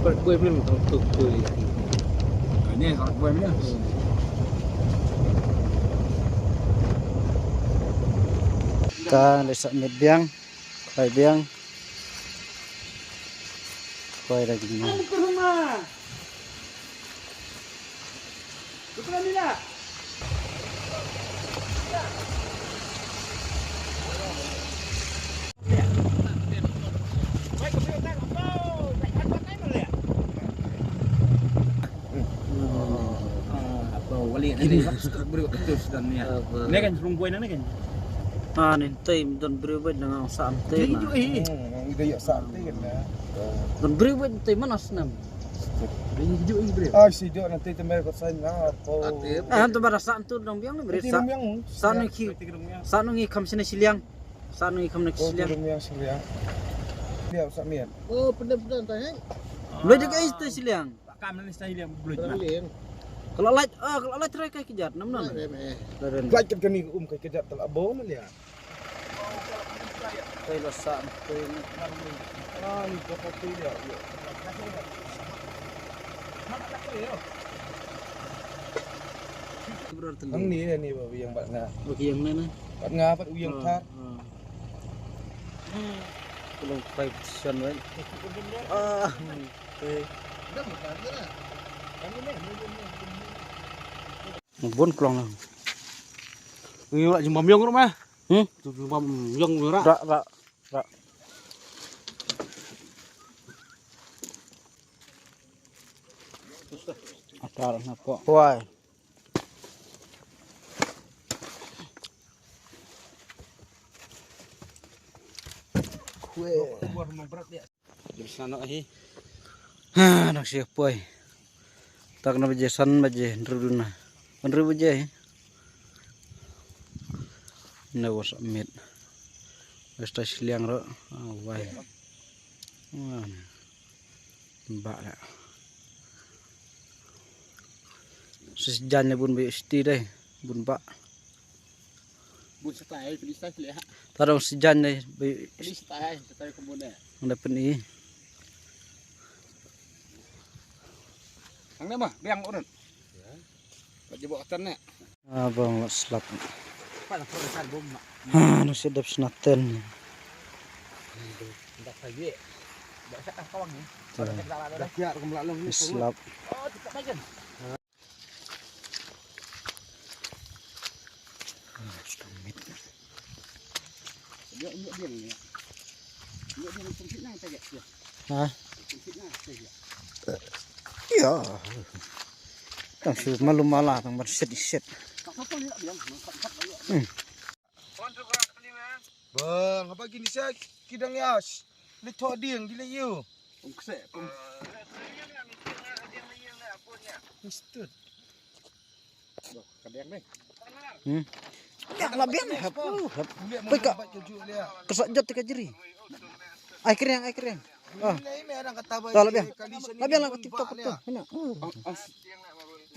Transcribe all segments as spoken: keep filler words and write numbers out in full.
Buai mlem tang tu buai. Ini sangat buai mlem. Ka le sa mit biang, kai biang. Kai lagi ni. Ini kan serung buai na ni kan. Ah, ni tai don briew bad nang sam tai. Ida ïa sam tai kan. Don briew bad tai mana snam. Ida ïa briew. Ah, si dak nanti tembe ko sai na. Ah, tu bara sam tu dong biang ni briew. Sa ngi ki. Sa ngi kam sini siliang. Sa ngi kam sini siliang. Siliang. Dia sa mian. Oh, penda-penda tai. Boleh dekat itu siliang. Kam ni sa siliang boleh. Kalau light, ah, kalau light try kai kejat, nam nam. Light kan kani um kai kejat telah bau melihat. Kai la sa, kai ni. Ah, ni kata tu ya. Ang ni ni ba yang bat nga. Bagi yang mana? Bat nga bat uyang thar. Kalau kai san wen. Ah. Okay. Bun klong. Ngi ula jumpa miong rumah. Hmm? Tu jumpa miong rak. Rak, rak, rak. Atar na ko. Wai. Kue. Jam sana hi. Ha, nak siap poi. Tak na baje san baje, nruduna. Nru baje. Na was mit. Wasta siliang ro. Ah, wai. Wah. Ba la. Sis jan ne bun baje sti dai. Bun ba. Bun setai, bun setai siliah. Tarong sejan dei, bi- Bun setai, setai kebun deh. Unda peni. Ang ne mah, biang urut. Baju bawa ketan ne. Abang lak slap. Apa nak keluar kan bom nak? Ha, nasi dap senaten. Ndak lagi. Ndak sat dah kawang ni. Dah kiak kemelak long ni. Slap. Oh, dekat bagian. Ha? Ya. Tang su malu mala tang bar set set. Hmm. Bang, apa gini sah kidang yas? Li thok ding gila yu. Pung kse, pung. Mistut. Kadang deh. Hmm. Ya, la biang hap. Hap. Peka. Kesak jot ka jeri. Ai kering, ai kering. Ah. Dah la biang. La biang la tip top tu. Hina.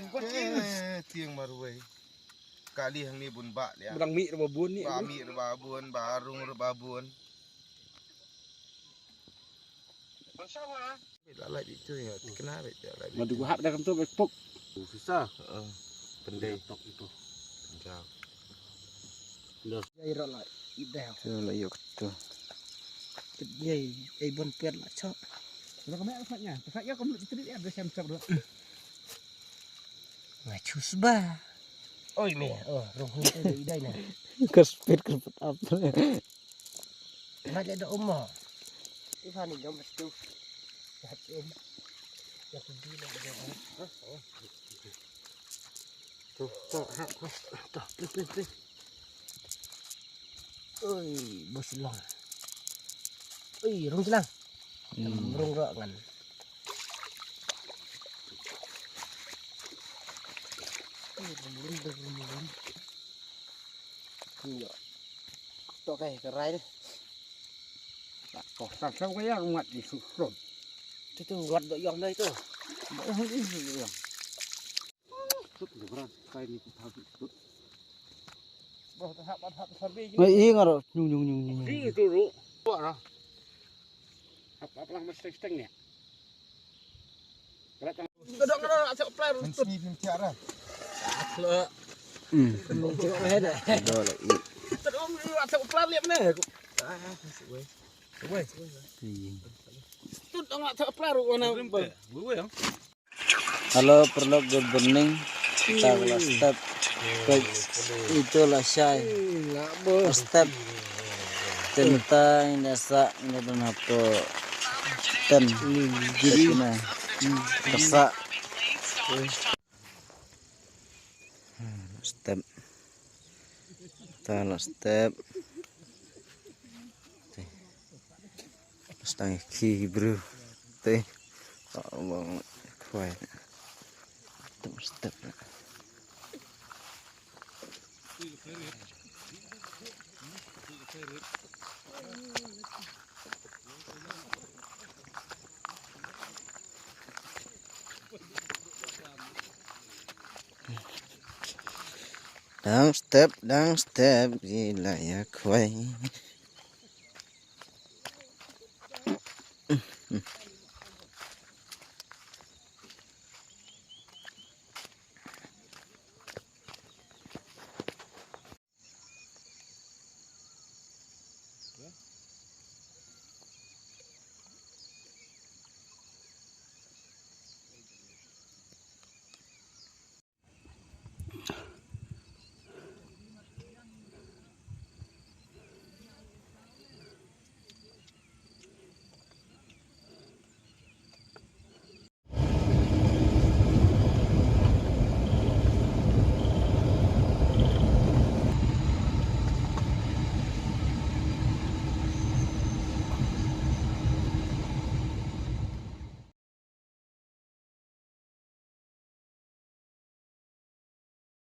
Eh, tiang marwei. Kali hang ni bun ba lia. Bang mi reba bun ni. Ba mi reba bun, ba rung reba bun. Lalai itu ya, kena rit ya lalai. Madu gua hap dah kan tu baik pok. Susah. Heeh. Pendai. Tok itu. Jauh. Dah. Ya ira lah. Idah. Tu lah yuk tu. Yai, ai bon pet lah chok. Kalau kau nak nya, pasal ya kau nak cerita ya dah siam chok dulu. Nga chus ba. Oi me, oh, rong hung te dei dai na. Ka speed ka put up. Na le da umma. Ifa ni jom tu. Ya tu. Ya tu di na jom. Tu, tu, ha, ha. Tu, tu, tu, tu. Oi, bos long. Oi, rung silang. Hmm. Rung ro ngan. Oi, rung lun, rung lun. Ni yo. To kai ka rai de. Ko sa sa ka ya ngat di su ron. Tu tu ngat do yong dai tu. Ba ong di su yong. Sut de bra kai ni ku thau sut. Ba ta ha ba ta ha ta sarbe. Ngai i ngaro nyung nyung nyung nyung. Di tu ru. Ba ra. Hap hap lang mesti steng ni. Ka dok ka dok, sa plar. Mesti bim tiara. Hmm. Dok lagi. Wei. Wei. Hello, paralok, good morning. Kita la step. Peit, ito la shai. Step. Tynta ynda sa ynda don hapoh. Ten. Jiri na. Kasa. Step. Ta la step. Stang ki bru. Te. Abang khwai. Tem step. Dang step, dang step, ila ïa khwai.